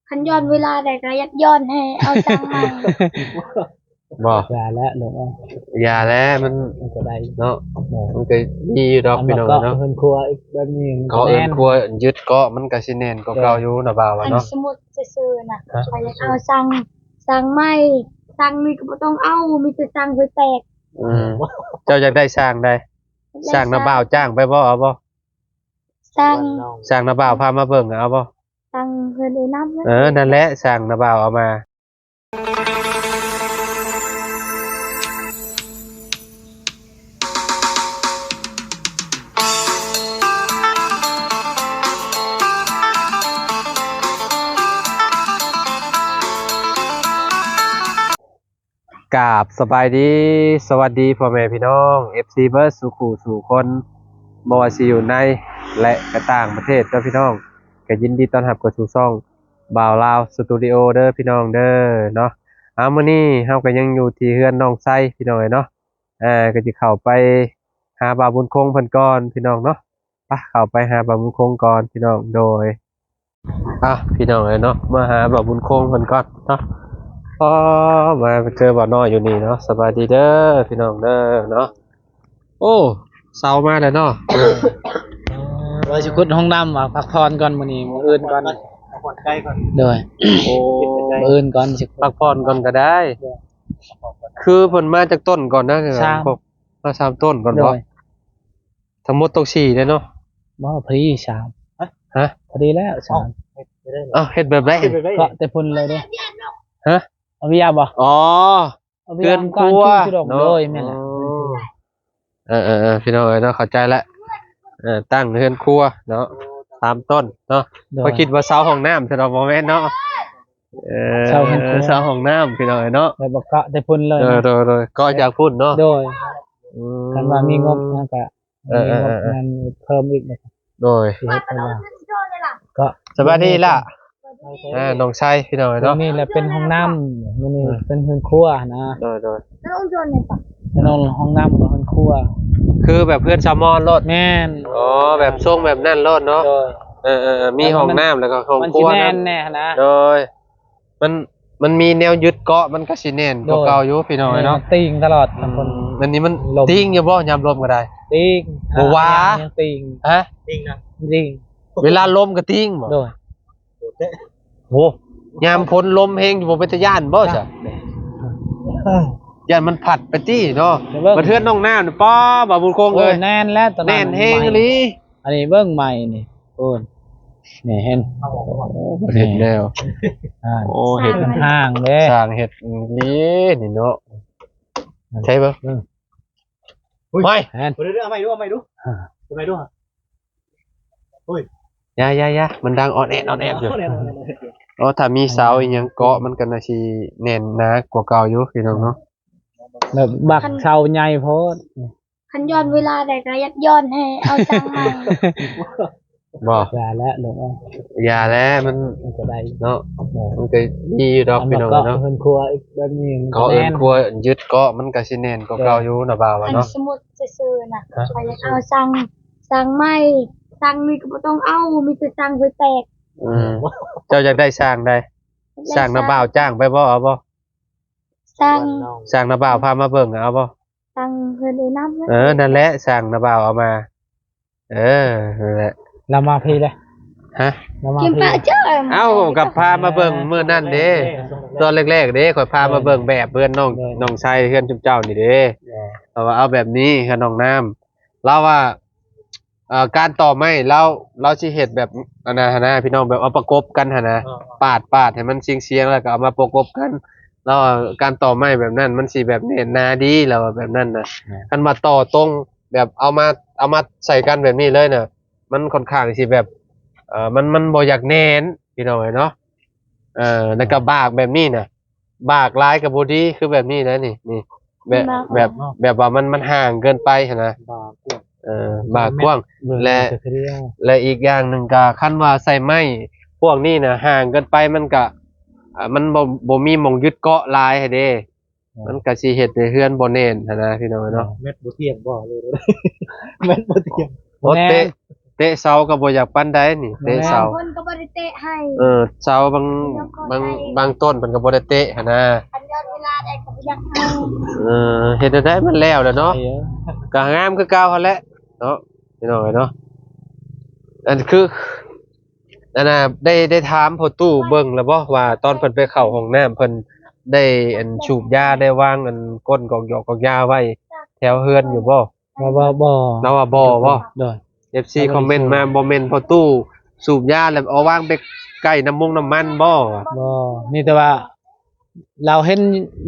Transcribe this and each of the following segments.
ຄັນຍ້ອນເວລາໄດ້ກໍຢາກຍ້ອນໃຫ້ເອົາຊ່າງໃໝ່. ບໍ່ ຢ່າແຫຼະລູກເອີຍ ຢ່າແຫຼະ ມັນ ມັນກໍໄດ້ເນາະ ເອີ ມັນກໍດີຢູ່ດອກ ອັນ ພີ່ນ້ອງເນາະ ເຮືອນຄົວອີກແບບນີ້ ມັນກໍ ເກາະເຮືອນຄົວ ແໜ້ນ ຍຶດເກາະ ມັນກໍຊິແໜ້ນກວ່າເກົ່າຢູ່ນະບ່າວວ່າເນາະ ອັນ ສົມມຸດຊື່ໆນະ ຮະ ຂ້ອຍຢາກເອົາຊ່າງ ຊ່າງໃໝ່ ຊ່າງນີ້ກໍບໍ່ຕ້ອງເອົາ ມີແຕ່ຊ່າງຫວຍແຕກ. ອືມ ເຈົ້າຢາກໄດ້ຊ່າງໃດ? ຢາກໄດ້ ຊ່າງນະບ່າວຈ້າງໄປບໍ່ ເອົາບໍ່? ຊ່າງ ຊ່າງນະບ່າວພາມາເບິ່ງ ເອົາບໍ່? ຊ່າງເຮືອນເອື້ອຍນຳ ເອີ ນັ້ນແຫຼະ ຊ່າງນະບ່າວເອົາມາ. ກາບສະບາຍດີ ສະຫວັດດີພໍ່ແມ່ພີ່ນ້ອງ ເອັຟຊີ ເບິດສູ່ຄູ່ສູ່ຄົນ ບໍ່ວ່າຊິຢູ່ໃນ ແລະ ກະຕ່າງປະເທດເດີພີ່ນ້ອງ ກະຍິນດີຕ້ອນຮັບເຂົ້າສູ່ຊ່ອງບ່າວລາວສະຕູດິໂອເດີພີ່ນ້ອງເດີເນາະ. ເອົາ ມື້ນີ້ເຮົາກະຍັງຢູ່ທີ່ເຮືອນນ້ອງໄຊພີ່ນ້ອງເອີຍເນາະ ເອີ ກະຊິເຂົ້າໄປຫາບ່າວບຸນຄົງເພິ່ນກ່ອນພີ່ນ້ອງເນາະ ໄປ ເຂົ້າໄປຫາບ່າວບຸນຄົງກ່ອນພີ່ນ້ອງ ໂດຍ ອ່ະ ພີ່ນ້ອງເອີຍເນາະ ມາຫາບ່າວບຸນຄົງເພິ່ນກ່ອນເນາະ. ອໍ ມາເຈີບ່າວນ້ອຍຢູ່ນີ້ເນາະ ສະບາຍດີເດີພີ່ນ້ອງເດີເນາະ. ໂອ້ ເຊົ້າມາແລ້ວເນາະ ວ່າຊິຂຸດຫ້ອງນ້ຳ ວ່າພັກຜ່ອນກ່ອນມື້ນີ້ ມື້ອື່ນກ່ອນ ພັກຜ່ອນໃກ້ກ່ອນ ໂດຍ ໂອ້ ມື້ອື່ນກ່ອນຊິ ພັກຜ່ອນກ່ອນກໍໄດ້ ໂດຍ ຄືເພິ່ນມາຈັກຕົ້ນກ່ອນນະ ສາມ ມາສາມຕົ້ນກ່ອນບໍ່? ໂດຍ ທັງໝົດຕ້ອງສີ່ເດ້ເນາະ ບໍ່ ພໍດີສາມ ຮະ ພໍດີແລ້ວສາມ. ເອົ້າ ເຮັດແບບໃດ? ເກາະແຕ່ພຸ້ນເລີຍເດ້ ຮະ ເອົາເວຍບໍ່? ອໍ ເອົາເວຍ ເຮືອນຄົວເນາະ ໂດຍ ແມ່ນແຫຼະ ອໍ ເອີໆໆ ພີ່ນ້ອງເອີຍເນາະ ເຂົ້າໃຈແລ້ວ ເອີ ຕັ້ງເຮືອນຄົວເນາະ ສາມຕົ້ນເນາະ ໂດຍ ຂ້ອຍຄິດວ່າເສົາຫ້ອງນ້ຳ ແຕ່ວ່າບໍ່ແມ່ນເນາະ ເອີ ເສົາຫ້ອງ ເສົາຫ້ອງນ້ຳພີ່ນ້ອງເອີຍເນາະ ແລ້ວບໍ່ເກາະແຕ່ພຸ້ນເລີຍ ໂດຍໆ ເກາະຈາກພຸ້ນເນາະ ໂດຍ ອືມ ຄັນວ່າມີງົບເຮົາກະ ເອີໆໆ ມີງົບນັ້ນເພີ່ມອີກນະ ໂດຍ ຊິເຮັດໃຫ້ວ່າ ກໍ ສະບາຍດີລະ ອ່າ ນ້ອງໄຊພີ່ນ້ອງເອີຍເນາະ ນີ້ແຫຼະເປັນຫ້ອງນ້ຳ ມື້ນີ້ ເອີ ເປັນເຮືອນຄົວນະ ໂດຍໆ ເປັນຫ້ອງນ້ຳກັບເຮືອນຄົວ ຄືແບບເຮືອນຊາວມອນໂລດ ແມ່ນ ອໍ ແບບຊົງແບບນັ້ນໂລດເນາະ ໂດຍ ເອີໆໆ ມີຫ້ອງນ້ຳແລ້ວກໍຫ້ອງຄົວນະ ມັນຊິແໜ້ນແດ່ນະ ໂດຍ ມັນ ມັນມີແນວຍຶດເກາະ ມັນກໍຊິແໜ້ນກວ່າເກົ່າຢູ່ ໂດຍ ພີ່ນ້ອງເອີຍເນາະ ແມ່ນ ມັນຕີງຕະຫຼອດ ອືມ ອັນນີ້ມັນຕີງຢູ່ບໍ່? ຍາມລົມກໍໄດ້ ຕີງ ບໍ່ວ່າ ຍັງຕີງ ຮະ ຕີງນະ ຕີງ ເວລາລົມກໍຕີງບໍ່? ໂດຍ ໂອ້ ຍາມຝົນລົມແຮງຢູ່ ບໍ່ເປັນຕາຢ້ານບໍ່ຊະ? ຢ້ານມັນພັດໄປຕິເນາະ ແຕ່ເບິ່ງ ບັດເຮືອນນ້ອງນ້ຳນີ້ ປ້າ ບ່າວບຸນຄົງເອີຍ ໂອ້ ແໜ້ນແລ້ວ ຕອນນັ້ນ ແໜ້ນແຮງອີ່ຫຼີ ອັນນີ້ເບິ່ງໃໝ່ນີ້ ໂອ້ຍ ນີ້ເຫັນ ໂອ້ ເຫັນແລ້ວ ໂອ້ ເຫັນ ມັນຫ່າງເດ້ ສ້າງເຮັດນີ້ ນີ້ເນາະ ໃຊ່ບໍ່? ອືມ ໂອ້ຍ ເອົາໃໝ່ດູ ເອົາໃໝ່ດູ ເອົາໃໝ່ດູ ໂອ້ຍ ຢ່າໆໆ ມັນດັງອອດແອດອອດແອດຢູ່ ອໍ ຖ້າມີເສົາອີ່ຫຍັງເກາະ ມັນກໍໜ້າຊິແໜ້ນໜາກວ່າເກົ່າຢູ່ ພີ່ນ້ອງເນາະ ແບບບັກເສົາໃຫຍ່ໂພດ ຄັນຍ້ອນເວລາໄດ້ກໍຢາກຍ້ອນໃຫ້ເອົາຊ່າງໃໝ່ ບໍ່ ຢ່າແຫຼະລູກເອີຍ ຢ່າແຫຼະ ມັນ ມັນກໍໄດ້ເນາະ ເອີ ມັນກໍດີຢູ່ດອກ ອັນ ພີ່ນ້ອງເນາະ ເຮືອນຄົວອີກແບບນີ້ ມັນກໍ ເກາະເຮືອນຄົວ ແໜ້ນ ຍຶດເກາະ ມັນກໍຊິແໜ້ນກວ່າເກົ່າຢູ່ນະບ່າວວ່າເນາະ ອັນ ສົມມຸດຊື່ໆນະ ຮະ ຂ້ອຍຢາກເອົາຊ່າງ ຊ່າງໃໝ່ ຊ່າງນີ້ກໍບໍ່ຕ້ອງເອົາ ມີແຕ່ຊ່າງຫວຍແຕກ. ອືມ ເຈົ້າຢາກໄດ້ຊ່າງໃດ? ຢາກໄດ້ ຊ່າງນະບ່າວຈ້າງໄປບໍ່? ເອົາບໍ່? ຊ່າງ ຊ່າງນະບ່າວພາມາເບິ່ງ ເອົາບໍ່? ຊ່າງເຮືອນເອື້ອຍນຳ ເອີ ນັ້ນແຫຼະ ຊ່າງນະບ່າວເອົາມາ ເອີ ນັ້ນແຫຼະ ລາວມາພີເດ້ ຮະ ລາວມາພີ ເອົ້າ ກໍພາມາເບິ່ງມື້ນັ້ນເດ້ ຕອນແລກໆເດ້ ຂ້ອຍພາມາເບິ່ງແບບເຮືອນນ້ອງ ນ້ອງໄຊ ເຮືອນຊຸມເຈົ້ານີ້ເດ້ ເອີ ເພາະວ່າເອົາແບບນີ້ ເຮືອນນ້ອງນ້ຳ ລາວວ່າ ເອີ ການຕໍ່ໄມ້ ລາວ ລາວຊິເຮັດແບບອັນນັ້ນຫັ້ນນະ ພີ່ນ້ອງ ແບບເອົາປະກົບກັນຫັ້ນນະ ເອີ ປາດ ປາດໃຫ້ມັນຊຽງໆ ແລ້ວກໍເອົາມາປະກົບກັນ ລາວວ່າການຕໍ່ໄມ້ແບບນັ້ນ ມັນຊິແບບແໜ້ນໜາດີ ລາວວ່າແບບນັ້ນນະ ເອີ ຄັນວ່າຕໍ່ຕົງ ແບບເອົາມາ ເອົາມາໃສ່ກັນແບບນີ້ເລີຍນະ ມັນຂ້ອນຂ້າງຊິແບບ ເອີ ມັນ ມັນບໍ່ຢາກແໜ້ນ ພີ່ນ້ອງເອີຍເນາະ ເອີ ແລ້ວກໍບາກແບບນີ້ນະ ບາກຫຼາຍກໍບໍ່ດີ ຄືແບບນີ້ນະ ນີ້ ນີ້ ແບບ ແບບ ແບບວ່າມັນ ມັນຫ່າງເກີນໄປຫັ້ນນະ ບາກກວ້າງ ເອີ ບາກກວ້າງ ແລະ ແລະ ອີກຢ່າງໜຶ່ງກໍ ຄັນວ່າໃສ່ໄມ້ພວກນີ້ນະ ຫ່າງເກີນໄປ ມັນກໍ ເອີ ມັນບໍ່ ບໍ່ມີໝ່ອງຍຶດເກາະຫຼາຍຫັ້ນເດ້ ມັນກະຊິເຮັດໃຫ້ເຮືອນບໍ່ແໜ້ນຫັ້ນນະ ພີ່ນ້ອງເນາະ ແມັດບໍ່ທ່ຽງບໍ່ ແມັດບໍ່ທ່ຽງ ໂອເຕະ ເຕະເສົາກໍບໍ່ຢາກປານໃດນີ້ ເຕະເສົາ ຄົນກໍບໍ່ໄດ້ເຕະໃຫ້ ເອີ ເສົາບາງ ບາງ ບາງຕົ້ນເພິ່ນກໍບໍ່ໄດ້ເຕະຫັ້ນນະ ຄັນຍ້ອນເວລາໃດກໍບໍ່ຢາກໃຫ້ ເອີ ເຮັດແນວໃດມັນແລ້ວແຫຼະເນາະ ກໍງາມຄືເກົ່າຫັ້ນແຫຼະເນາະ ພີ່ນ້ອງເອີຍເນາະ ອັນຄື ອັນນ່າ ໄດ້ ໄດ້ຖາມພໍ່ຕູ້ເບິ່ງແລ້ວບໍ່ວ່າ ຕອນເພິ່ນໄປເຂົ້າຫ້ອງນ້ຳ ເພິ່ນໄດ້ ອັນ ສູບຢາ ໄດ້ວາງ ອັນ ກົ້ນກອກຢອກກອກຢາໄວ້ແຖວເຮືອນຢູ່ບໍ່? ລາວວ່າບໍ່ ລາວວ່າບໍ່ ບໍ່ ໂດຍ ເອັຟຊີ ຄອມເມັນມາ ບໍ່ແມ່ນພໍ່ຕູ້ສູບຢາແລ້ວເອົາວາງໄປໃກ້ນ້ຳມົງນ້ຳມັນບໍ່? ບໍ່ ມີແຕ່ວ່າ ລາວເຫັນ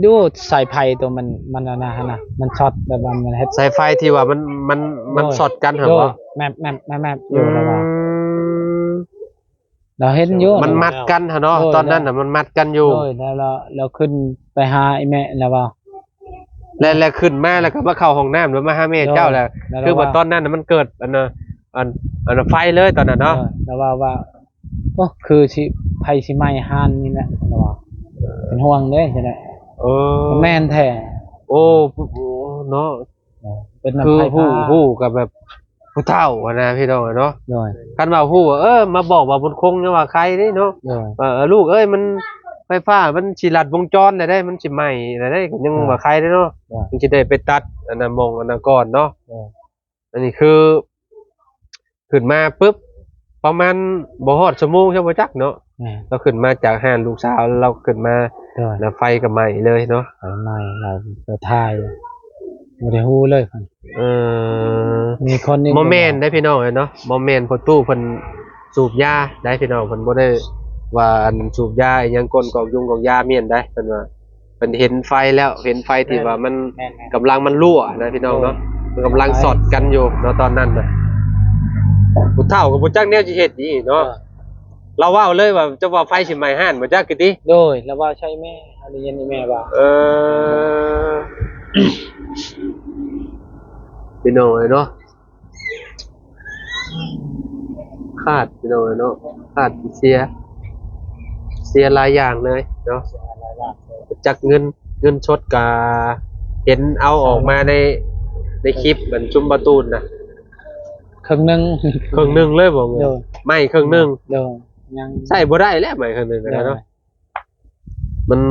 ຢູ່ສາຍໄຟໂຕມັນ ມັນອັນນັ້ນຫັ້ນນະ ມັນຊັອດແບບວ່າມັນເຮັດ ສາຍໄຟທີ່ວ່າມັນ ມັນ ມັນຊັອດກັນຫັ້ນບໍ່? ແມບໆໆໆຢູ່ລາວວ່າ ລາວເຫັນຢູ່ ມັນມັດກັນຫັ້ນເນາະ ຕອນນັ້ນນະ ມັນມັດກັນຢູ່ ໂດຍ ແລ້ວ ແລ້ວ ແລ້ວຂຶ້ນໄປຫາອີ່ແມ່ ລາວວ່າ ແລ້ວ ແລ້ວຂຶ້ນມາ ແລ້ວກໍມາເຂົ້າຫ້ອງນ້ຳ ແລ້ວມາຫາແມ່ເຈົ້າ ແລ້ວ ແລ້ວ ຄືວ່າຕອນນັ້ນນະ ມັນເກີດອັນນະ ອັນ ອັນໄຟເລີຍຕອນນັ້ນເນາະ ລາວວ່າ ວ່າ ໂອ້ ຄືຊິ ໄຟຊິໄໝ້ຮ້ານນີ້ແຫຼະ ລາວວ່າ ເປັນຫ່ວງເດ້ ຈັ່ງໃດ ເອີ ແມ່ນແທ້ ໂອ້ ເນາະ ເອີ ເປັນ ຄື ໄຟຟ້າ ຮູ້ ຮູ້ກັບແບບ ຜູ້ເຖົ້າຫັ້ນນະ ພີ່ນ້ອງເອີຍເນາະ ໂດຍ ຄັນວ່າຮູ້ວ່າ ເອີ ມາບອກວ່າບຸນຄົງ ຍັງວ່າໄຄເດ້ເນາະ ໂດຍ ວ່າ ເອີ ລູກເອີຍ ມັນ ໄຟຟ້າມັນຊິລັດວົງຈອນແລ້ວເດ້ ມັນຊິໄໝ້ແລ້ວເດ້ ກໍຍັງ ໂດຍ ວ່າໄຄເດ້ເນາະ ໂດຍ ມັນຊິໄດ້ໄປຕັດອັນນັ້ນໝ່ອງອັນນັ້ນກ່ອນເນາະ ໂດຍ ອັນນີ້ຄືຂຶ້ນມາປຶບ ປະມານບໍ່ຮອດຊົ່ວໂມງຊະບໍ່ຈັກເນາະ ແມ່ນ ລາວຂຶ້ນມາຈາກຮ້ານ ລູກສາວລາວຂຶ້ນມາ ໂດຍ ແລ້ວໄຟກໍໄໝ້ເລີຍເນາະ ໄຟໄໝ້ ລາວໄປຖ່າຍ ບໍ່ໄດ້ຮູ້ເລີຍ ເອີ ມີຄົນນີ້ ບໍ່ແມ່ນໄດ໋ພີ່ນ້ອງເອີຍເນາະ ບໍ່ແມ່ນພໍ່ຕູ້ເພິ່ນສູບຢາໄດ໋ພີ່ນ້ອງ ເພິ່ນບໍ່ໄດ້ວ່າອັນສູບຢາອີ່ຫຍັງ ກົ້ນກອກຍຸງກອກຢາ ແມ່ນໄດ໋ ເພິ່ນວ່າ ເພິ່ນເຫັນໄຟແລ້ວ ເຫັນໄຟທີ່ວ່າມັນ ແມ່ນໆ ກຳລັງມັນຮົ່ວນະພີ່ນ້ອງເນາະ ມັນກຳລັງຊັອດກັນຢູ່ເນາະຕອນນັ້ນນະ ຜູ້ເຖົ້າກໍບໍ່ຈັກແນວຊິເຮັດນີ້ເນາະ ລາວເວົ້າເລີຍວ່າ ເຈົ້າວ່າໄຟຊິໄໝ້ຮ້ານບໍ່ຈັກກະຕິ ໂດຍ ລາວເວົ້າໃສ່ແມ່ ເຮົາໄດ້ຍິນແມ່ເວົ້າ ເອີ ພີ່ນ້ອງເອີຍເນາະ ຂາດພີ່ນ້ອງເອີຍເນາະ ຂາດເສຍ ເສຍຫຼາຍຢ່າງເລີຍເນາະ ຈັກເງິນ ເງິນສົດກະເຫັນເອົາອອກມາໃນ ໃນຄລິບອັນຊຸມບ່າວຕູນນະ ເຄິ່ງໜຶ່ງ ເຄິ່ງໜຶ່ງເລີຍບໍ່ ໂດຍ ໄໝ້ເຄິ່ງໜຶ່ງ ໂດຍ ຍັງໃຊ້ບໍ່ໄດ້ແລ້ວໄໝ້ເຄິ່ງໜຶ່ງນະເນາະ ໂດຍ ມັນ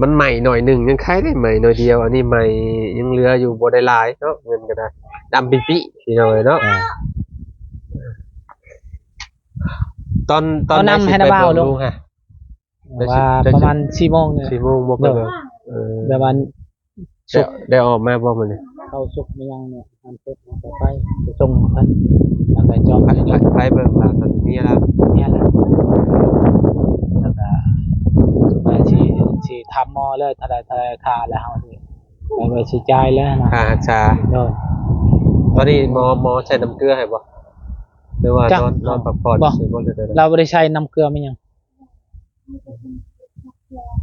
ມັນໄໝ້ໜ້ອຍໜຶ່ງຍັງໄຄເດ້ ໄໝ້ໜ້ອຍດຽວ ອັນນີ້ໄໝ້ຍັງເຫຼືອຢູ່ ບໍ່ໄດ້ຫຼາຍເນາະ ເງິນກໍໄດ້ ດຳປິໆ ພີ່ນ້ອງເອີຍເນາະ ອ່າ ຕອນ ຕອນໃດຊິໄປເບິ່ງລຸງຫະ ວ່າປະມານສີ່ໂມງນີ້ ສີ່ໂມງບໍ່ໄປເບິ່ງ ເອີ ແບບວ່າ ໄດ້ ໄດ້ອອກມາບໍ່ມື້ນີ້ ເຂົ້າສຸກມາຍັງນີ້ ອັນເປັດເຮົາກໍໄປ ໄປສົ່ງເພິ່ນ ແລ້ວກໍຈອບ ໄປ ໄປ ໄປເບິ່ງລາວ ຕອນນີ້ລາວ ເມຍລາວ ແລ້ວກໍວ່າຊິ ຊິຖາມໝໍເລີຍ ເທົ່າໃດ ເທົ່າໃດຄ່າ ແລ້ວເຮົາຊິ ແລ້ວກໍຊິຈ່າຍເລີຍນະ ຄ່າຮັກສາ ໂດຍ ຕອນນີ້ໝໍ ໝໍໃສ່ນ້ຳເກືອໃຫ້ບໍ່ ຫຼືວ່ານອນ ນອນພັກຜ່ອນ ບໍ່ ຊິບໍ່ ລາວບໍ່ໄດ້ໃສ່ນ້ຳເກືອແມ່ນຫຍັງ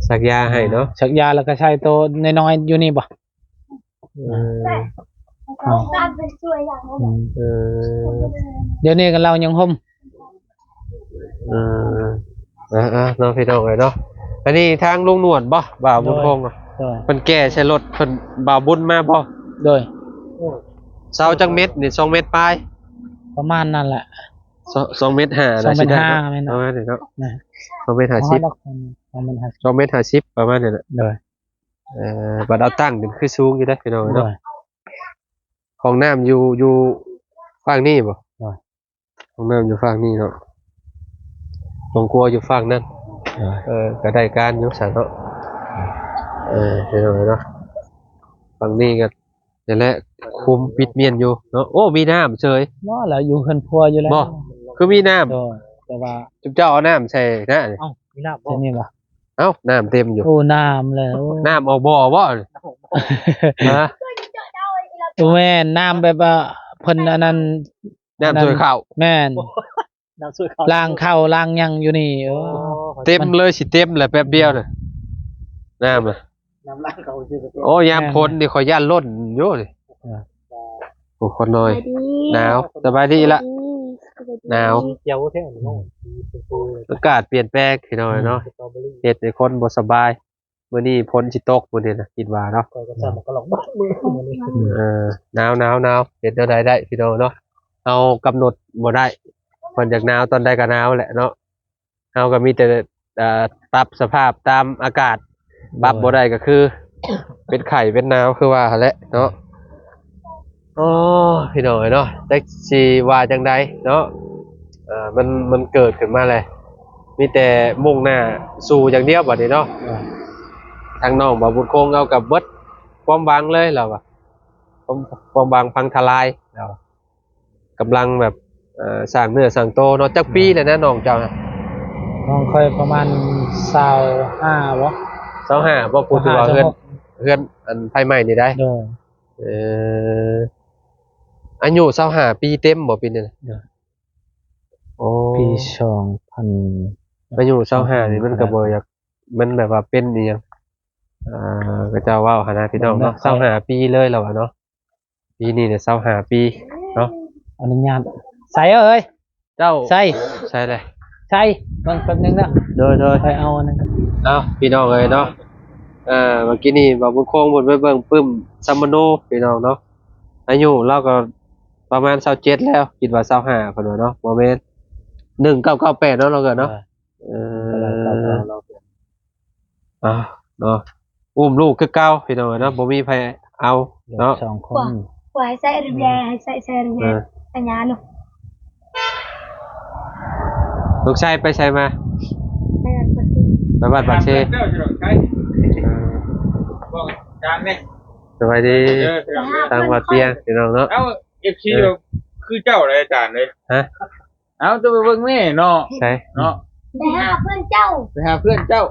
ສັກຢາໃຫ້ເນາະ ສັກຢາແລ້ວກໍໃສ່ໂຕນ້ອຍໆຢູ່ນີ້ບໍ່ ເອີ ເອີ ດຽວນີ້ກໍລາວຍັງຫົ່ມ ເອີ ອ່າໆ ເນາະ ພີ່ນ້ອງເອີຍເນາະ ອັນນີ້ທາງລຸງໜວດບໍ່ ບ່າວບຸນຄົງ ໂດຍ ເພິ່ນແກ່ໃສ່ລົດ ເພິ່ນ ບ່າວບຸນມາບໍ່ ໂດຍ ເສົາຈັກເມັດນີ້ ສອງເມັດປາຍ ປະມານນັ້ນແຫຼະ ສອງ ສອງເມັດຫ້າ ສອງເມັດຫ້າ ປະມານນີ້ເນາະ ສອງເມັດຫ້າສິບ ສອງເມັດຫ້າສິບ ປະມານນີ້ແຫຼະ ໂດຍ ເອີ ບັດເອົາຕັ້ງຂຶ້ນຄືສູງຢູ່ເດ້ພີ່ນ້ອງເນາະ ໂດຍ ຫ້ອງນ້ຳຢູ່ ຢູ່ຝັ່ງນີ້ບໍ່ ໂດຍ ຫ້ອງນ້ຳຢູ່ຝັ່ງນີ້ເນາະ ຫ້ອງຄົວຢູ່ຝັ່ງນັ້ນ ໂດຍ ເອີ ກໍໄດ້ການຢູ່ຊັ້ນເນາະ ເອີ ພີ່ນ້ອງເນາະ ຝັ່ງນີ້ກໍ ນີ້ແຫຼະ ຄຸມປິດມ້ຽນຢູ່ເນາະ ໂອ້ ມີນ້ຳເສີຍ ບໍ່ລະ ຢູ່ເຮືອນຄົວຢູ່ແລ້ວ ບໍ່ ຄືມີນ້ຳ ໂດຍ ແຕ່ວ່າ ຈຸມເຈົ້າເອົານ້ຳໃສ່ນະ ເອົ້າ ມີນ້ຳບໍ່ ໃສ່ນີ້ບໍ່ ເອົ້າ ນ້ຳເຕັມຢູ່ ໂອ້ ນ້ຳແລ້ວ ນ້ຳອອກບໍ່ບໍ່ ຮະ ບໍ່ແມ່ນ ນ້ຳແບບວ່າ ເພິ່ນອັນນັ້ນ ນ້ຳຊ່ວຍເຂົ້າ ແມ່ນ ນ້ຳຊ່ວຍເຂົ້າ ລ້າງເຂົ້າລ້າງຫຍັງຢູ່ນີ້ ໂອ້ ເຕັມເລີຍ ຊິເຕັມແຫຼະແປັບດຽວນະ ນ້ຳນະ ນ້ຳລ້າງເຂົ້າຊື່ ໂອ້ ຍາມຝົນນີ້ຂ້ອຍຢ້ານລົ້ນຢູ່ນີ້ ເອີ ໂອ້ ຄົນນ້ອຍ ສະບາຍດີ ໜາວ ສະບາຍດີລະ ສະບາຍດີ ໜາວ ຂຽວແທ້ເນາະ ອາກາດປ່ຽນແປງພີ່ນ້ອງເນາະ ເຮັດໃຫ້ຄົນບໍ່ສະບາຍ ມື້ນີ້ຝົນຊິຕົກມື້ນີ້ນະ ຄິດວ່າເນາະ ຂ້ອຍກໍໃສ່ໝວກກັນນັອກເບິດມື້ມື້ນີ້ ເອີ ໜາວໆໆ ເຮັດແນວໃດໄດ້ພີ່ນ້ອງເນາະ ເຮົາກຳນົດບໍ່ໄດ້ ເພິ່ນຢາກໜາວຕອນໃດກໍໜາວແຫຼະເນາະ. ເຮົາກໍມີແຕ່ ເອີ ປັບສະພາບຕາມອາກາດ ປັບບໍ່ໄດ້ກໍຄືເປັນໄຂ້ເປັນໜາວຄືວ່າຫັ້ນແຫຼະເນາະ. ໂອ້ ພີ່ນ້ອງເອີຍເນາະ ຈັກຊິວ່າຈັ່ງໃດເນາະ. ເອີ ມັນ ມັນເກີດຂຶ້ນມາແລ້ວ ມີແຕ່ມຸ່ງໜ້າສູ້ຢ່າງດຽວບັດນີ້ເນາະ. ເອີ ທາງນ້ອງບ່າວບຸນຄົງເຮົາກໍເບິດຄວາມຫວັງເລີຍ ລາວວ່າ ຄວາມ ຄວາມຫວັງພັງທະລາຍ ລາວວ່າ ກຳລັງແບບ ເອີ ສ້າງເນື້ອສ້າງໂຕເນາະ. ຈັກປີແລ້ວນະນ້ອງເຈົ້ານະ? ນ້ອງຂ້ອຍປະມານຊາວຫ້າບໍ່? ຊາວຫ້າບໍ່? ຜູ້ທີ່ວ່າເຮືອນ ຊາວຫ້າ ຊາວຫົກ ເຮືອນອັນໄຟໄໝ້ນີ້ໄດ໋. ໂດຍ. ເອີ ອາຍຸຊາວຫ້າປີເຕັມບໍ່ປີນີ້ນະ? ໂດຍ. ໂອ້ ປີສອງພັນ ອາຍຸຊາວຫ້ານີ້ມັນກໍບໍ່ຢາກ ມັນແບບວ່າເປັນອີ່ຫຍັງ ເອີ ເຂົາເຈົ້າເວົ້າຫັ້ນນະ ພີ່ນ້ອງເນາະ. ຊາວຫ້າປີເລີຍລາວວ່າເນາະ ປີນີ້ນະຊາວຫ້າປີເນາະ. ອະນຸຍາດ ໃສ່ເອີຍ ເຈົ້າ ໃສ່ ໃສ່ເລີຍ ໃສ່ ເບິ່ງແປັບໜຶ່ງເດີ. ໂດຍໆ ຂ້ອຍເອົາອັນນັ້ນ ເອົາ ພີ່ນ້ອງເອີຍເນາະ. ເອີ ເມື່ອກີ້ນີ້ບ່າວບຸນຄົງເພິ່ນໄປເບິ່ງປຶ້ມສຳມະໂນ ພີ່ນ້ອງເນາະ. ອາຍຸລາວກໍປະມານຊາວເຈັດແລ້ວ ຄິດວ່າຊາວຫ້າເພິ່ນວ່າເນາະ. ບໍ່ແມ່ນ ໜຶ່ງເກົ້າເກົ້າແປດເນາະ ນ້ອງເອີຍເນາະ. ເອີ ເອີ ເອົາເນາະ ອຸ້ມລູກຄືເກົ່າ ພີ່ນ້ອງເອີຍເນາະ ບໍ່ມີໃຜເອົາເນາະ ສອງຄົນ. ຜົວໃຫ້ໃສ່ແຮ ໃສ່ແຮ ເອີ ອັນຍາເນາະ. ລູກຊາຍໄປໃສມາ? ໄປວັດປາກເຊ ໄປວັດປາກເຊ. ເອີ ບອກຈານແດ່ ສະບາຍດີ ເອີ ທາງວັດປຽງ ພີ່ນ້ອງເນາະ. ເອົ້າ ເອັຟຊີ ເອີ ຄືເຈົ້າເລີຍ ອາຈານເລີຍ ຮະ? ເອົ້າ ຈະໄປເບິ່ງແມ່ເນາະ ໃສເນາະ? ໄປຫາເພື່ອນເຈົ້າ ໄປຫາເພື່ອນເຈົ້າ.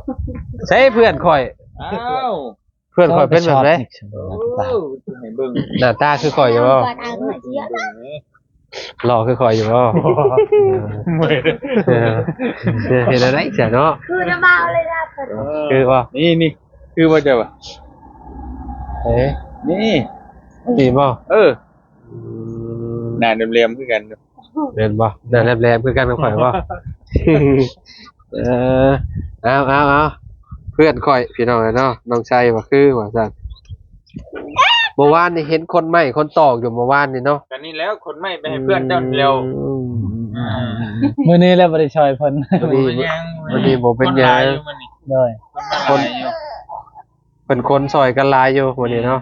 ໃສເພື່ອນຂ້ອຍ? ອ້າວ ເພື່ອນຂ້ອຍເປັນແບບໃດ? ໂອ້ ໃຫ້ເບິ່ງ ໜ້າຕາຄືຂ້ອຍຢູ່ບໍ່? ຫຼໍ່ຄືຂ້ອຍຢູ່ບໍ່? ເອີ ເຮັດແນວໃດຊະເນາະ? ຄືນຳເວົ້າເລີຍນະ ເອີ ຄືບໍ່? ນີ້ ນີ້ ຄືບໍ່ເຈົ້າ? ເອີ ນີ້ ນີ້ບໍ່? ເອີ ອືມ ໜ້າແຫຼມໆຄືກັນ ແມ່ນບໍ່? ໜ້າແຫຼມໆຄືກັນກັບຂ້ອຍບໍ່? ເອີ ເອົາໆໆ ເພື່ອນຂ້ອຍ ພີ່ນ້ອງເອີຍເນາະ ນ້ອງໄຊວ່າຄືວ່າຊັ້ນ. ເມື່ອວານນີ້ເຫັນຂົນໄມ້ຂົນຕອກຢູ່ເມື່ອວານນີ້ເນາະ. ກໍນີ້ແຫຼະ ຂົນໄມ້ໄປໃຫ້ເພື່ອນເຈົ້ານີ້ແຫຼ້ວ. ອືມ ອືມ ອືມ ອືມ ມື້ນີ້ແຫຼະບໍ່ໄດ້ຊ່ອຍເພິ່ນ ມື້ນີ້ບໍ່ເປັນຫຍັງ ມື້ນີ້ບໍ່ເປັນຫຍັງ ຄົນຫຼາຍຢູ່ມື້ນີ້. ໂດຍ ຄົນມາຫຼາຍຢູ່ ເພິ່ນຂົນຊ່ອຍກັນຫຼາຍຢູ່ມື້ນີ້ເນາະ.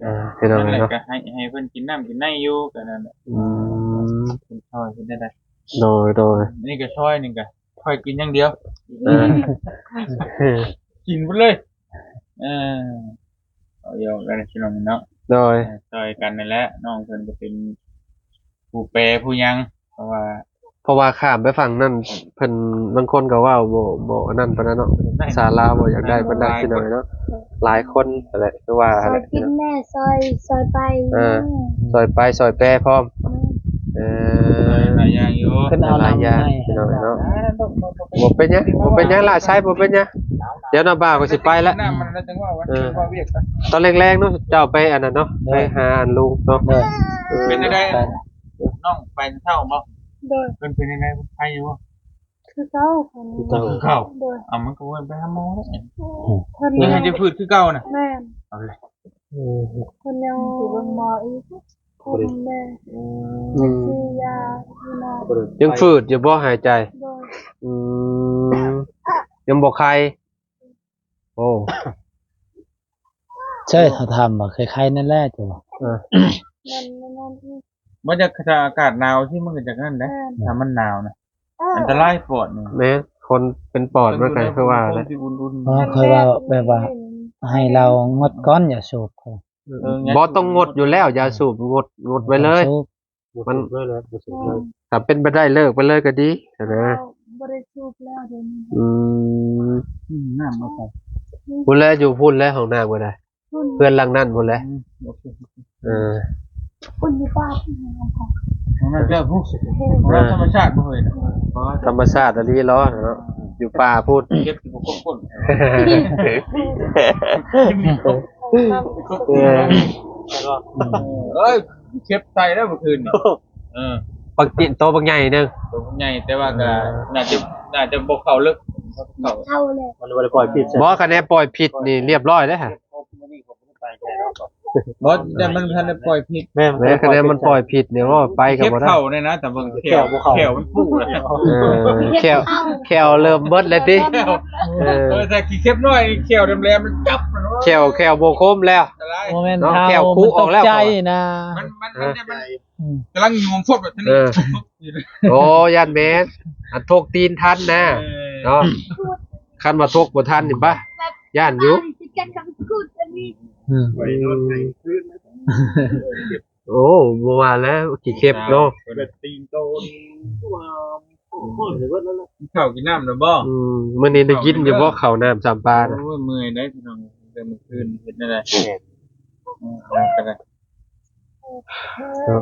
ເອີ ພີ່ນ້ອງເນາະ ກໍໃຫ້ ໃຫ້ເພິ່ນກິນນ້ຳກິນໃນຢູ່ ກໍນັ້ນແຫຼະ. ອືມ ເພິ່ນຊ່ອຍເຮັດໄດ້. ໂດຍໆ ນີ້ກໍຊ່ອຍ ນີ້ກໍຊ່ອຍກິນຢ່າງດຽວ. ເອີ ກິນເບິດເລີຍ. ເອີ ເອົາຢອກກັນພີ່ນ້ອງເນາະ. ໂດຍ ເອີ ຊ່ອຍກັນນັ້ນແຫຼະ ນ້ອງເພິ່ນກໍເປັນຜູ້ແປຜູ້ຫຍັງ ເພາະວ່າ ເພາະວ່າຂ້າມໄປຝັ່ງນັ້ນ ເພິ່ນ ບາງຄົນກໍເວົ້າບໍ່ ບໍ່ອັນນັ້ນປານໃດເນາະ ພາສາລາວບໍ່ຢາກໄດ້ປານໃດ ພີ່ນ້ອງເນາະ. ຫຼາຍຄົນຫັ້ນແຫຼະ ຄືວ່າ ຊ່ອຍກິນແດ່ ຊ່ອຍ ຊ່ອຍໄປ ເອີ ຊ່ອຍໄປຊ່ອຍແປພ້ອມ. ເອີ ຫຼາຍຢ່າງຢູ່ ເພິ່ນເອົາຫຼາຍຢ່າງ ພີ່ນ້ອງເນາະ. ບໍ່ເປັນຫຍັງ ບໍ່ເປັນຫຍັງຫຼາຍຊາຍ ບໍ່ເປັນຫຍັງ. ດຽວນ້ອງບ່າວກໍຊິໄປລະ ເອີ ຕອນແລງໆເນາະ ເຈົ້າໄປອັນນັ້ນເນາະ ໄປຫາອັນລຸງເນາະ. ເປັນຈັ່ງໃດ ນ້ອງໄປເຊົ້າບໍ່? ໂດຍ ເພິ່ນເປັນຈັ່ງໃດ ເພິ່ນໄຄຢູ່ບໍ່? ຄືເກົ່າ ຄືເກົ່າ ຄືເກົ່າ. ໂດຍ ເອົາ ມັນກໍບໍ່ໄປຫາໝໍແລ້ວ ເພິ່ນຍັງໃຫ້ໄດ້ພືດຄືເກົ່ານະ. ແມ່ນ ເອົາເລີຍ ເພິ່ນຍັງຊິເບິ່ງໝໍອີກ ເພິ່ນແມ່ ອືມ ຊິຢາຢູ່ນະ ຍັງຝືດຢູ່ບໍ່ຫາຍໃຈ? ໂດຍ ອືມ ຍັງບໍ່ໄຄ. ໂອ້ ໃຊ່ ເຂົາຖາມວ່າໄຄໆນັ້ນແຫຼະ ເຈົ້າວ່າ ເອີ ແມ່ນ ແມ່ນ ແມ່ນອີກ. ມັນຈະ ຖ້າອາກາດໜາວຊິ ມັນກໍຈະນັ້ນແຫຼະ. ແມ່ນ ຖ້າມັນໜາວນະ ເອີ ອັນຕະລາຍປອດນີ້. ແມ່ນ ຄົນເປັນປອດມັນກໍຄືວ່າແຫຼະ. ເອີ ຂ້ອຍວ່າແບບວ່າ ໃຫ້ລາວງົດກ່ອນຢາສູບ. ເອີ ບໍ່ຕ້ອງງົດຢູ່ແລ້ວ ຢາສູບ ງົດ ງົດໄວ້ເລີຍ. ມັນ ຖ້າເປັນໄປໄດ້ເລີກໄປເລີຍກໍດີຫັ້ນນະ. ບໍ່ໄດ້ສູບແລ້ວດຽວນີ້. ອືມ ອືມ ນ້ຳມາໃສ່ ພຸ້ນແຫຼະ ຢູ່ພຸ້ນແຫຼະ ຫ້ອງນ້ຳກໍໄດ້ ເຮືອນຫຼັງນັ້ນພຸ້ນແຫຼະ. ອືມ ໂອເຄ ເອີ ຄົນຢູ່ປ່າ ຂອງນັ້ນເຈົ້າຜູ້ ຂອງນັ້ນທຳມະຊາດບໍ່ເຮີ້ຍນະ. ທຳມະຊາດອີ່ຫຼີເນາະ ຢູ່ປ່າພຸ້ນ ເກັບຢູ່ບໍ່ຄົບກົ້ນ. ເອີ ເອີຍ ເກັບໃສ່ແລ້ວເມື່ອຄືນນີ້. ເອີ ບັກຈິ້ນໂຕບັກໃຫຍ່ໜຶ່ງ ໂຕບັກໃຫຍ່ ແຕ່ວ່າກໍ ເອີ ໜ້າຈະ ໜ້າຈະບໍ່ເຂົ້າເລິກ ເຂົ້າ ເຂົ້າແລ້ວ ມັນບໍ່ໄດ້ປ່ອຍພິດ. ບໍ່ ຄັນແມ່ນປ່ອຍພິດນີ້ລຽບຮ້ອຍເດ້. ບໍ່ ຢ້ານມັນບໍ່ທັນໄດ້ປ່ອຍພິດ. ແມ່ນ ແມ່ນ ຄັນມັນປ່ອຍພິດນີ້ ໂອ້ ໄປກໍບໍ່ໄດ້ ເຂົ້ານີ້ນະ ແຕ່ເບິ່ງແຂ້ວ ແຂ້ວບໍ່ເຂົ້າ ແຂ້ວມັນປູແລ້ວ ເອີ ແຂ້ວ ແຂ້ວເລີ່ມເບິດແລ້ວຕິ. ແຂ້ວ ເອີ ເອີ ແຕ່ຂີ້ເຂັບນ້ອຍແຂ້ວແຫຼມໆ ມັນຈັບມັນ ແຂ້ວ ແຂ້ວບໍ່ຄົມແລ້ວ ອັນຕະລາຍ ບໍ່ແມ່ນ ເນາະ ເຮົາ ແຂ້ວຄຸອອກແລ້ວ ມັນຕົກໃຈນະ ເຂົາວ່າ ມັນ ມັນ ມັນ ມັນ ມັນ ກຳລັງຫຍຸ່ມຟົດແບບນີ້ ເອີ ໂອ້ ຢ້ານແມ່ນ ອັນທົກຕີນທັນນະ ເອີ ເນາະ ຄັນວ່າທົກບໍ່ທັນນີ້ປະ ຢ້ານຢູ່ ອືມ ໄປນອນໃຫ້ຄືນ ໂອ້ ບໍ່ວ່າແລ້ວ ຂີ້ເຂັບເນາະ ແບບຕີນໂຕນີ້ວ່າ ກິນເຂົ້າກິນນ້ຳແລ້ວບໍ່? ອືມ ມື້ນີ້ໄດ້ກິນຢູ່ບໍ່ ເຂົ້ານ້ຳສາມປານະ? ໂອ້ຍ ເມື່ອຍເດ້ພີ່ນ້ອງ ແຕ່ມື້ຄືນເຮັດແນວໃດ ເອີ ກໍໄດ້ ເນາະ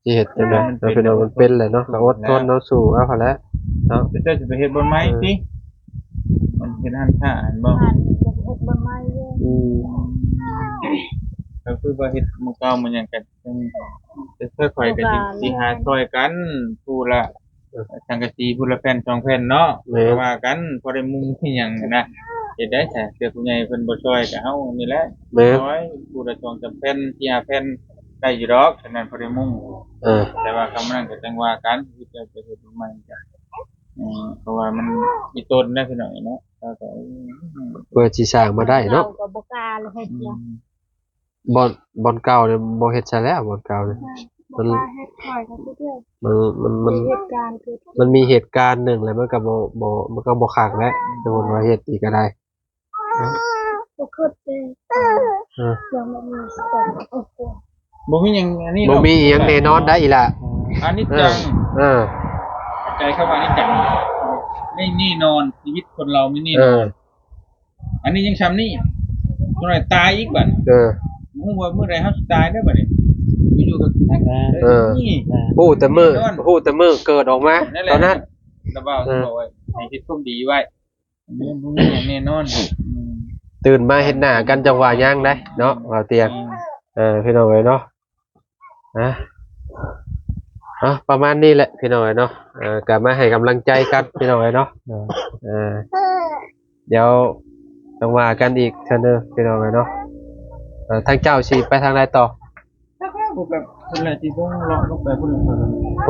ຊິເຮັດຈັ່ງໃດເນາະ ພີ່ນ້ອງ ມັນເປັນແຫຼະເນາະ ກໍອົດທົນເນາະ ສູ້ເອົາຫັ້ນແຫຼະເນາະ. ແຕ່ເຈົ້າຊິໄປເຮັດບ່ອນໃໝ່ຕິ? ມັນເຮັດຮ້ານຄ້າຫັ້ນບໍ່? ເຮັດບ່ອນໃໝ່ຢູ່ ອືມ ກໍຄືວ່າເຮັດໝູ່ເກົ່າໝູ່ຫຍັງກັນ ອືມ ແຕ່ຂ້ອຍກໍຊິ ຊິຫາຊ່ອຍກັນ ຜູ້ລະ ເອີ ສັງກະສີຜູ້ລະແຜ່ນສອງແຜ່ນເນາະ ແມ່ນ ວ່າກັນ ພໍໄດ້ມຸງອີ່ຫຍັງຫັ້ນນະ ເຮັດໄດ້ຊະ ເທື່ອຜູ້ໃຫຍ່ເພິ່ນບໍ່ຊ່ອຍກໍເຮົານີ້ແຫຼະ ແມ່ນ ຊ່ອຍຜູ້ລະສອງສາມແຜ່ນ ສີ່ຫ້າແຜ່ນ ໄດ້ຢູ່ດອກ ສະນັ້ນພໍໄດ້ມຸງ ເອີ ແຕ່ວ່າຄຳນັ້ນກໍຈັ່ງວ່າກັນ ຄືເຈົ້າຈະເຮັດໃໝ່ກໍ ເອີ ເພາະວ່າມັນອີ່ຕົນນະ ພີ່ນ້ອງເນາະ ເຮົາກໍ ເອີ ເພື່ອຊິສ້າງມາໄດ້ເນາະ ເຮົາກໍບໍ່ກ້າເຮັດ ອືມ ເນາະ. ບ່ອນ ບ່ອນເກົ່ານີ້ບໍ່ເຮັດໃສ່ແລ້ວ ບ່ອນເກົ່ານີ້ ມັນ ມັນ ມັນມີເຫດການໜຶ່ງແລ້ວ ມັນກໍບໍ່ ບໍ່ ມັນກໍບໍ່ຄັກແລ້ວ ສົມມຸດວ່າເຮັດອີກກໍໄດ້ ບໍ່ຄິດເດ້ ເອີ ບໍ່ມີຫຍັງອັນນີ້ ບໍ່ມີຫຍັງແນ່ນອນໄດ້ອີ່ຫຼ້າ ອານິດຈັງ ເອີ ເຂົ້າໃຈຄຳວ່າອານິດຈັງ ແນ່ນອນ ຊີວິດຄົນເຮົາມີແນ່ນອນ ເອີ ອັນນີ້ຍັງຊ່ຳນີ້ ຈັກໜ້ອຍຕາຍອີກບັດ ເອີ ບໍ່ຮູ້ວ່າມື້ໃດເຮົາຊິຕາຍເດ້ບັດນີ້ ຢູ່ໆກໍ ເອີ ຮູ້ແຕ່ມື້ ຮູ້ແຕ່ມື້ເກີດອອກມາ ນັ້ນແຫຼະ ຕອນນັ້ນ ລະເວົ້າ ເອີ ບອກວ່າໃຫ້ເຮັດຄວາມດີໄວ້ ມັນບໍ່ມີຫຍັງແນ່ນອນ ຕື່ນມາເຫັນໜ້າກັນຈັງວ່າຍັງໄດ໋ເນາະ ເວົ້າຕຽງ ເອີ ພີ່ນ້ອງເອີຍເນາະ. ອ່ະ ອ່ະ ປະມານນີ້ແຫຼະພີ່ນ້ອງເອີຍເນາະ ເອີ ກະມາໃຫ້ກຳລັງໃຈກັນພີ່ນ້ອງເອີຍເນາະ ເອີ ດຽວຈັ່ງວ່າກັນອີກເທື່ອໜຶ່ງພີ່ນ້ອງເອີຍເນາະ ເອີ ທາງເຈົ້າຊິໄປທາງໃດຕໍ່? ພຸ້ນແ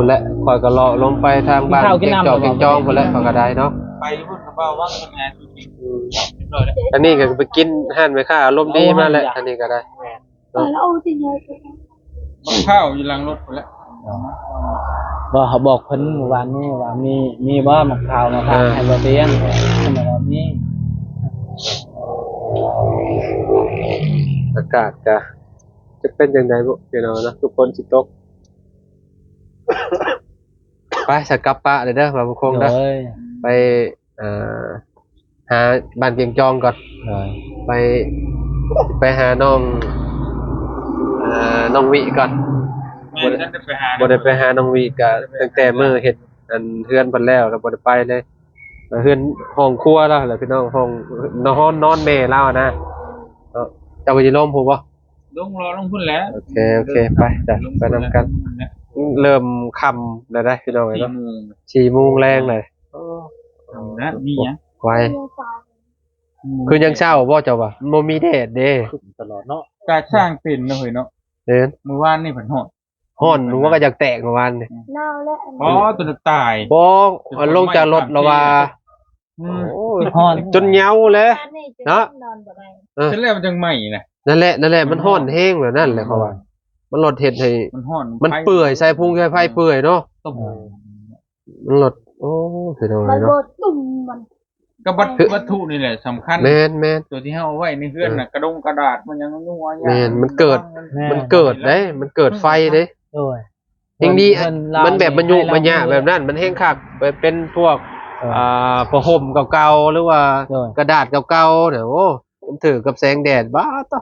ຫຼະ ຂ້ອຍກໍເລາະລົງໄປທາງບ້ານແກ້ງຈອກແກ້ງຈອງພຸ້ນແຫຼະ ຂ້ອຍກໍໄດ້ເນາະ ໄປພຸ້ນກໍເວົ້າວ່າ ອັນນີ້ກໍໄປກິນຮ້ານແມ່ຄ້າອາລົມດີມາແຫຼະ ອັນນີ້ກໍໄດ້. ບັກພ້າວຢູ່ຫຼັງລົດພຸ້ນແຫຼະ ບໍ່ ເຮົາບອກເພິ່ນມື້ວານນີ້ວ່າມີ ມີບໍ່ໝາກພ້າວມາຝາກໃຫ້ບໍ່ຕຽງ ເພິ່ນວ່າມີ ອາກາດກະຈະເປັນຈັ່ງໃດບຸ ພີ່ນ້ອງເນາະ ຝົນຊິຕົກ ໄປສະກັບປະເດີ ບ່າວບຸນຄົງເດີ ໄປ ເອີ ຫາບ້ານກຽງຈອງກ່ອນ ໄປ ໄປຫານ້ອງ ເອີ ນ້ອງວິກ່ອນ ບໍ່ໄດ້ ບໍ່ໄດ້ໄປຫານ້ອງວິ ກະຕັ້ງແຕ່ມື້ເຮັດອັນເຮືອນເພິ່ນແລ້ວ ແລ້ວບໍ່ໄດ້ໄປເລີຍ ເຮືອນຫ້ອງຄົວລາວແຫຼະພີ່ນ້ອງ ຫ້ອງນອນ ນອນແມ່ລາວນະ ເຈົ້າກໍຊິລົມພຸ້ນບໍ່? ລົງ ລໍລົງພຸ້ນແຫຼະ ໂອເຄ ໂອເຄ ໄປ ໄປນຳກັນ ເລີ່ມຄ່ຳແລ້ວເດ້ພີ່ນ້ອງເອີຍເນາະ ສີ່ໂມງແລງເລີຍ ໂອ້ ນະ ມີຫຍັງ ໄວ ຄືຍັງເຊົ້າບໍ່ເຈົ້າວ່າ ມັນບໍ່ມີແດດເດ້ ຕະຫຼອດເນາະ ກະຊ່າງເປັນເນາະເຮີຍເນາະ ເຫັນ ມື້ວານນີ້ເພິ່ນຮ້ອນ ຮ້ອນຫົວກໍຢາກແຕກມື້ວານນີ້ ອໍ ຕົວຕາຍ ບໍ່ ລົງຈາກລົດລະວ່າ ອືມ ໂອ້ຍ ຮ້ອນຈົນເຫງົາເລີຍເນາະ ເອີ ເສັດແລ້ວມັນຈັ່ງໄໝ້ນະ ນັ້ນແຫຼະ ນັ້ນແຫຼະ ມັນຮ້ອນແຮງແບບນັ້ນແຫຼະ ເພາະວ່າມັນລົດເຮັດໃຫ້ ມັນຮ້ອນ ມັນເປື່ອຍ ໃສ່ພຸງໃສ່ໄຟເປື່ອຍເນາະ ມັນລົດ ໂອ້ ເປັນຈັ່ງໃດເນາະ ມັນບໍ່ຕຸ້ມ ມັນ ກໍວັດ ວັດຖຸນີ້ແຫຼະສຳຄັນ ແມ່ນໆ ຕົວທີ່ເຮົາເອົາໄວ້ໃນເຮືອນນະ ກະດົງກະດາດ ມັນຫຍັງ ແມ່ນ ມັນເກີດ ມັນເກີດເດ້ ມັນເກີດໄຟເດ້ ໂດຍ ແຮງດີ ມັນແບບມະຍຸມະຍະແບບນັ້ນ ມັນແຮງຄັກ ເປັນພວກ ເອີ ອ່າ ຜ້າຫົ່ມເກົ່າໆ ຫຼືວ່າ ໂດຍ ກະດາດເກົ່າໆ ໂອ້ ມັນຖືກກັບແສງແດດ ບາດ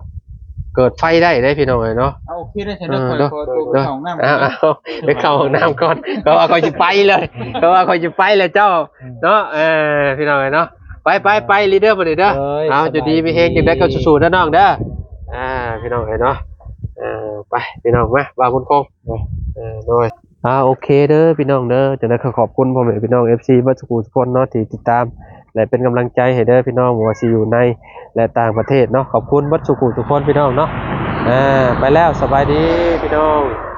ເກີດໄຟໄດ້ເດ້ພີ່ນ້ອງເອີຍເນາະ ເອົາ ໂອເຄເດີ ເອີ ເດີ ເດີ ໄປເຂົ້າຫ້ອງນ້ຳ ເອົາ ໄປເຂົ້າຫ້ອງນ້ຳກ່ອນ ເພາະວ່າຂ້ອຍຊິໄປເລີຍ ເພາະວ່າຂ້ອຍຊິໄປແລ້ວເຈົ້າ ເນາະ ເອີ ພີ່ນ້ອງເອີຍເນາະ ໄປ ໄປ ໄປລີເດີ ບາດນີ້ເດີ ເອີຍ ເອົາ ຢູ່ດີມີແຮງ ຈັ່ງໃດກໍສູ້ໆເດີນ້ອງເດີ ອ່າ ພີ່ນ້ອງເອີຍເນາະ ເອີ ໄປ ພີ່ນ້ອງ ມາ ບ່າວບຸນຄົງ ເອີ ໂດຍ ອ່າ ໂອເຄເດີພີ່ນ້ອງເດີ ຈັ່ງໃດກໍຂອບຄຸນພໍ່ແມ່ພີ່ນ້ອງ ເອັຟຊີ ເບິດສູ່ຜູ້ສູ່ຄົນເນາະ ທີ່ຕິດຕາມ ແລະ ເປັນກຳລັງໃຈໃຫ້ເດີພີ່ນ້ອງ ບໍ່ວ່າຊິຢູ່ໃນ ແລະ ຕ່າງປະເທດເນາະ ຂອບຄຸນເບິດສູ່ຜູ້ສູ່ຄົນພີ່ນ້ອງເນາະ. ອ່າ ໄປແລ້ວ ສະບາຍດີພີ່ນ້ອງ.